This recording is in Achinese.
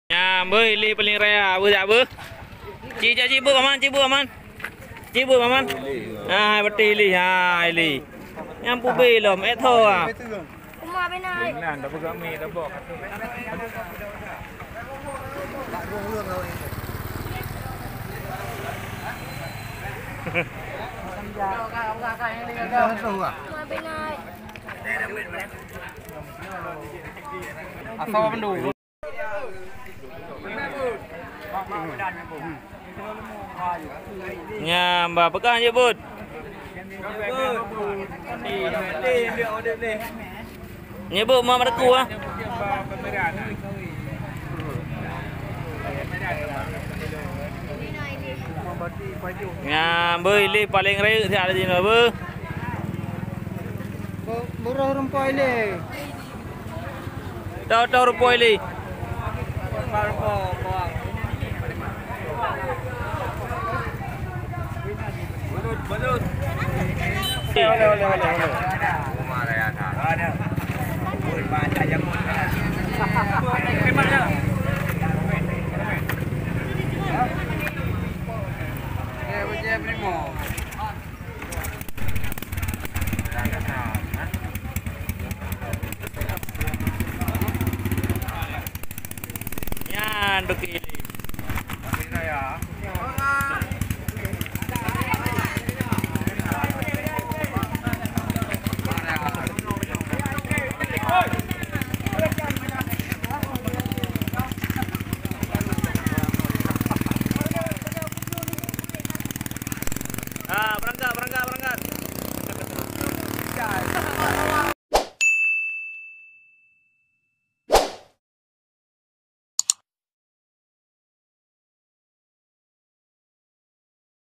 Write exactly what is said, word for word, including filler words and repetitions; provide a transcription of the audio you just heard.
Nyan beuh, ilèe paléng raya, beuh jak beuh. Ci, jak ci beuh, Aman, ci beuh, Aman. Ci beuh, Aman. Ha, beutôi ilèe, ha, ilèe. Nyan pubé lom, eh, tho, ha. Uma bina. Nan, dah peugah mi, dah bok. Uma bina. Asal bendung. Nyan, bah, peugah jeuet buet. Nyebut mak meureuku, ah. Nyan, beuh, ilèe paléng rayeuk siat di sinoe, beuh. Beuroh rumpok ilèe. Tau-tau rumpok ilèe. Nyan bukit.